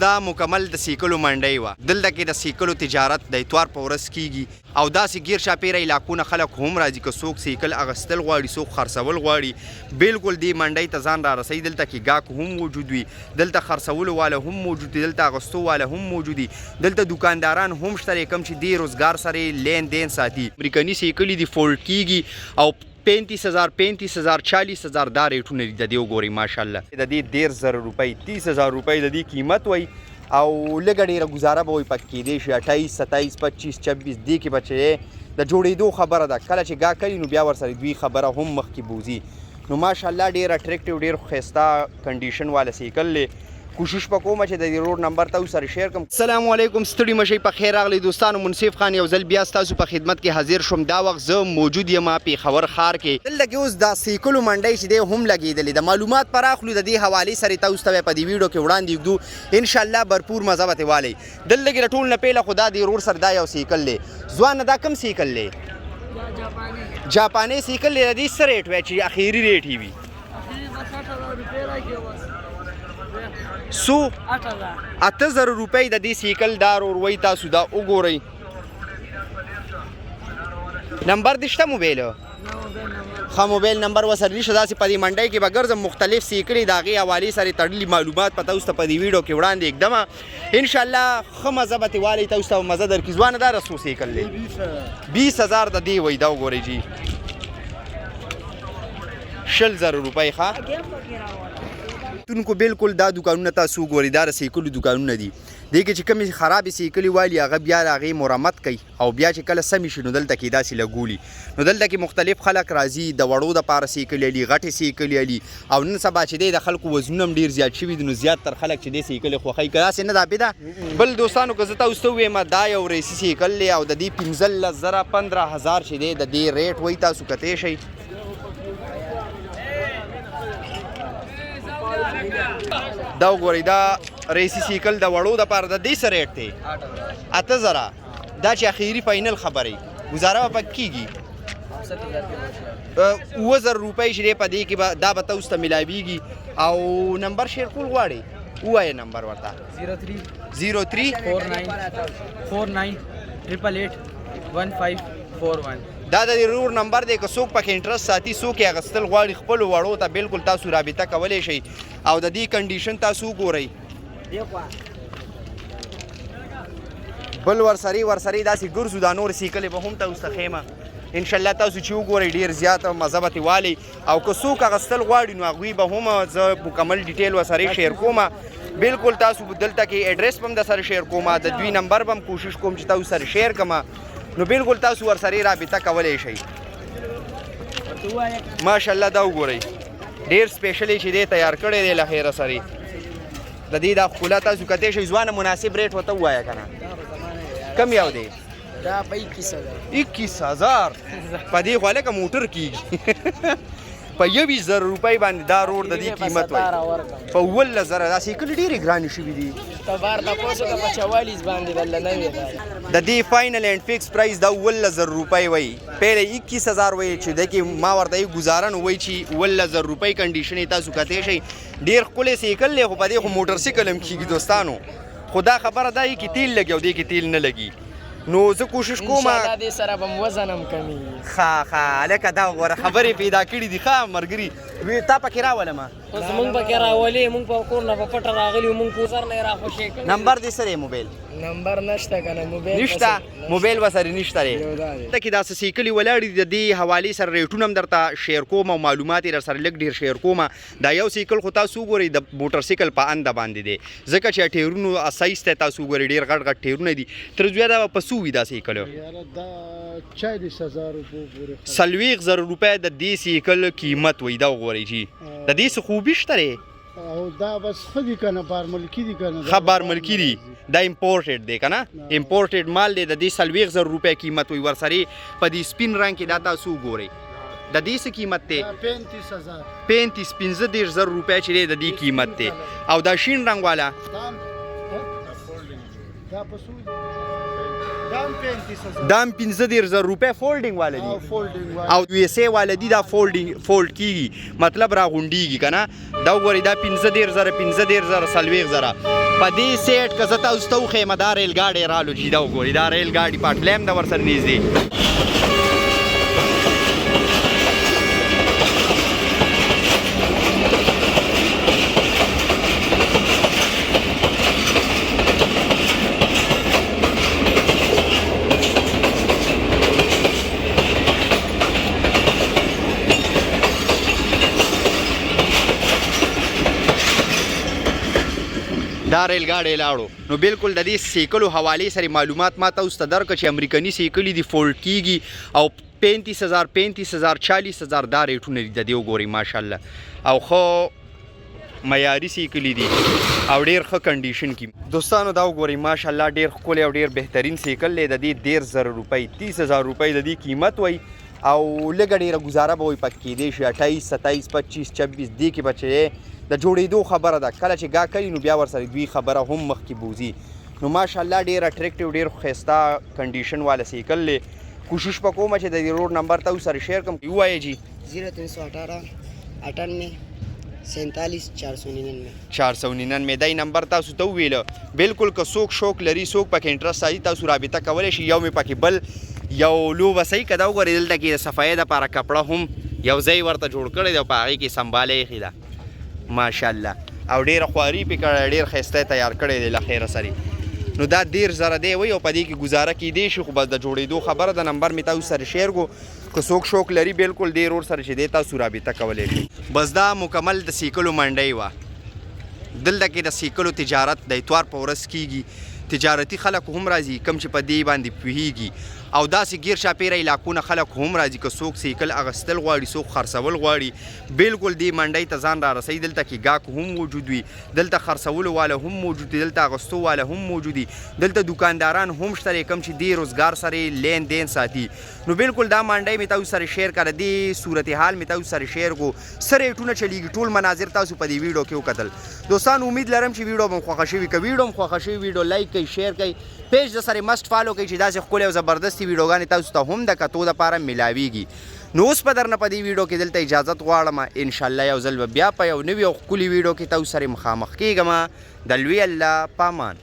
دا مکمل د سیکلو منډۍ وه. دلته کې د سیکلو تجارت د اتوار په ورځ کیږي او داسې ګیر چاپیره علاقو نه خلک هم راځي که څوک سیکل اغستل غواړي، څوک خرڅول غواړي، بلکل دې منډۍ ته ځان رارسوي. دلته کې ګاک هم موجود وي، دلته خرڅولو واله هم موجود دي، دلته اغستو واله هم موجود دي، دلته دوکانداران هم شته کوم چې دې روزګار سره لین دین ساتي. امریکني سیکلې دي، فولډ کیږي او 35,000، 35,000، 40,000 دا ریټونه دي د دې. وګورئ، ماشاءالله، د دې 30,000 روپۍ، 30,000 روپۍ د دې قیمت وای او لږه ډېره ګزاره به وي پکې کېدی شي. 28، 27، 25، 26 دې کې به چې د جوړېدو خبره ده، کله چې ګا کوي نو بیا ورسره دوی خبره هم مخکې بوځي. نو ماشاءالله، ډېر attractive، ډېر ښایسته condition والا سیکل دی. کوشش به کوم چې د دې ورور نمبر تاسو سره share کوم. السلام علیکم، ستړي مشي، په خیر راغلی دوستانو. منصف خان یو ځل بیا تاسو په خدمت کې حاضر شوم. دا وخت زه موجود یم پیښور ښار کې. دلته کې اوس دا سیکلو منډۍ چې دی هم لګېدلې د معلومات پر اخلو، د دې حوالې سره تاسو ته په دې ویډیو کې وړاندې ږدو. ان شاء الله برپور مزه به والي. دلته کې ټول نه پیله خدا دې ورور سره دا یو سیکل دی. ځوان، دا کم سیکل دی؟ جاپاني سیکل دی. د دې څه ریټ وای چې اخیری ریټ وي؟ سو 8000 روپۍ د دې سیکل دا ورور وای. تاسو دا وګورئ. نمبر دې شته موبایل؟ ښه، موبایل نمبر وسره نشته. داسې په دې منډۍ کې به ګرځم، مختلف سیکلې د هغې حوالې سره تړلي معلومات په تاسو ته په دې ویډیو کې وړاندې ږدم. انشاءالله ښه مزه به ترې والئ، تاسو ته مزه درکړي. ځوانه، دا څو سیکل دی؟ 20,000 د دې وایي. دا وګورئ جي، 20,000 روپۍ. ښه تونکو، بالکل دا دکانونه تاسو وګورئ، دا د سیکلو دکانونه دي. دې کې چې کومې خرابې سیکلې والي، هغه بیا د هغې مرمت کوي او بیا چې کله سمې شي نو دلته کې داسې لګولي. نو دلته کې مختلف خلک راځي، د وړو دپاره سیکلې الي، غټې سیکلې الي او نن سبا چې دی د خلکو وزنونه هم ډېر زیات شوي دي، نو زیات تر خلک چې دی سیکلې خوښوي. که داسې نه ده عابده؟ بل دوستانو، که زه تاسو ته ووایم، دا یو ریسي سیکل دی او د دې 15,000، 15,000 چې دی د دې ریټ وایي. تاسو کتی شئ. دا وګورئ، دا ریسي سیکل د وړو دپاره، د دې څه ریټ دی؟ 8000. دا چې اخیری final خبرې، ګزاره به پکې کېږي. 7000 روپۍ چې دی په دې کې به دا به تاسو ته میلاویږي. او نمبر share کول غواړئ؟ ووایه نمبر ورته. 03 03 49 49 888 1541. دا د ورور نمبر دی. که څوک پکې interest ساتي، څوک یې اخیستل غواړي خپلو وړو ته، بالکل تاسو رابطه کولی شئ. او د دې condition تاسو وګورئ. بل ورسرې داسې ګرځو، دا نور سیکلې به هم تاسو ته ښیم. انشاءالله تاسو چې وګورئ، ډېر زیات مزه به ترې والئ. او که څوک اخیستل غواړي نو هغوی به هم زه مکمل detail ورسره share کوم. بالکل تاسو دلته کې ایډریس به هم در سره share کوم، د دوی نمبر به هم کوشش کوم چې تاسو سره share کړم. نو بالکل تاسو ورسره رابطه کولی شئ. ماشاءالله، دا وګورئ، ډېر specially چې دی تیار کړی دی له خیره سره. د دې دا ښکلا تاسو کتی شئ. ځوانه، مناسب ریټ ورته ووایه که نه. کم یو دی؟ دا په 21,000. 21,000؟ په دې خو هلکه موټر کېږي. په 21,000 روپۍ باندې دا ورور د دې قیمت وایي. په 17,000. دا سیکلې ډېرې ګرانې شوې دي. تبار تاسو که په 44 باندې دل نه وي. د دې final and fix price دا 17,000 روپۍ وایي. پهله 21,000 وایي چې د کې ما ورته یې ګزاره، نو وایي چې 17,000 روپۍ. condition یې تاسو کتی شئ، ډېر ښکلی سیکل دی، خو په دې خو موټر سیکل هم کېږي دوستانو. خو دا خبره دا کې تیل لګي او دې کې تیل نه لګي، نو زه کوشش کوم. ان شاء الله دې سره به وزن هم کمیږي. ښه ښه، هلکه دا غوره خبرې پیدا کړې دي. ښه مرګري وی، تا پکې راولم. اوس مونږ پکې راولې، مونږ په کور نه په پټه راغلي، مونږ کوزر نه راخوشې کړي. نمبر دې سره موبایل؟ نمبر نشته کنه موبایل. نشته، موبایل وسره نشته دی. یو دا دی. ته کې دا سیکلې ولاړې دي، د دې حوالې سره ریټونه هم درته share کوم او معلومات یې در سره لږ ډېر share کوم. دا یو سیکل خو تاسو وګورئ، د موټر سیکل په انده باندې دی، ځکه چې ټیرونو سایز ته تاسو وګورئ، ډېر غټ غټ ټیرونه دي. تر زویه، دا به په څو وي دا سیکل؟ یاره، دا 40,000 روپو پورې. 40,000 روپۍ د دې سیکل قیمت وایي. دا وګورئ چې د دې څه خوبي شته دی. او دا بس ښه دي که نه، بار ملکي دي که نه؟ ښه، بار ملکي دي، دا imported دی که نه، imported مال دی. د دې 40,000 روپۍ قیمت وایي. ورسرې په دې سپین رنګ کې دا تاسو وګورئ، د دې څه قیمت دی؟ 35,000. 35، 35,000 روپۍ چې دی د دې قیمت دی. او دا شین رنګ والا؟ دا په څو؟ دام 35000. دام 35000 روپے فولډینګ والا او دي. فولډینګ والا. او یو اس ای والا دي، دا فولډینګ فولډ کیږي، مطلب را غونډیږي کنه. دا وګورئ، دا 35000، 35000، 40000 په دې سیټ. که زه تاسو ته وښیم، دا ریل ګاډی رالو چې دا وګورئ، دا ریل ګاډي پټلۍ هم ده ورسره نږدې. دا ریل ګاډی لاړو. نو بالکل د دې سیکلو حوالې سره معلومات ما تاسو ته درکړه چې امریکني سیکلې دي، فولډ کیږي او 35000، 35000، 40000 دا ریټونه دي د دې. وګورئ، ماشاءالله، او خو معیاري سیکلې دي او ډیر ښه کنډیشن کې. دوستانو، دا وګورئ، ماشاءالله، ډیر ښکلی او ډیر بهترین سیکل دی. د دې 30000 روپۍ، 30000 روپۍ د دې قیمت وای او لږه ډیره ګزاره به وي پکې کېدی شي. 28، 27، 25، 26 دې کې به چې د جوړېدو خبره ده، کله چې ګا کوي نو بیا ورسره دوی خبره هم مخکې بوځي. نو ماشاءالله، ډیر اټریکټیو، ډیر ښایسته کنډیشن والا سیکل دی. کوشش به کوم چې د دې روډ نمبر تاسو سره شیر کوم. ووایه جی. 0318 98 47 499. 499 دای نمبر تاسو ته ویل. بالکل که څوک شوق لري، څوک پکې انټرست ساتي، تاسو رابطه کولی شي. یو مې پکې بل یو لوبه صحیح که. دا وګورئ، دلته کې د صفایۍ دپاره کپړه هم یو ځای ورته جوړ کړی دی او په هغې کې سمبالی ایښې ده. ماشاءالله، او ډېره خواري پې کړی، ډېر ښایسته یې تیار کړی دی له خیره سره. نو دا 30000 دی وی او په دې کې ګزاره کېدی شي، خو بس د جوړېدو خبره ده. نمبر مې تاسو سره شیر کو، که څوک شوق لري، بالکل دې رور سره چې دی تاسو رابطه کولی شئ. بس دا مکمل د سیکلو منډۍ وه. دلته کې د سیکلو تجارت د اتوار په ورځ کیږي. تجارتي خلک هم راځي کوم چې په دې باندې پوهیږي او داسې ګیر چاپیره علاقو نه خلک هم راځي. که څوک سیکل اغستل غواړي، څوک خرڅول غواړي، بالکل دې منډۍ ته ځان را رسوي. دلته کې ګاک هم موجود وي، دلته خرڅولو والا هم موجود دي، دلته اغستو والا هم موجود دي، دلته دکانداران هم شته دی کوم چې دې روزګار سره لین دین ساتي. نو بالکل دا منډۍ مې تاسو سره شیر کړه، دې صورتحال مې تاسو سره شیر کو، څه ریټونه چلیږي، ټول مناظر تاسو په دې ویډیو کې وکتل. دوستان، امید لرم چې ویډیو به مو خوښه شوي. که ویډیو مو خوښه شوي، ویډیو لایک کړئ، شیر کړئ، پیج د سره مسټ فالو کړئ چې داسې ښکلې او زبردستې ویډیوګانې تاسو ته هم د کتو دپاره ملاویږي. نو اوس به درنه په دې ویډیو کې دلته اجازت غواړم. انشاءالله یو ځل به بیا په یو نوي او ښکلي ویډیو کې تاسو سره مخامخ کېږم. د لوی الله پامان.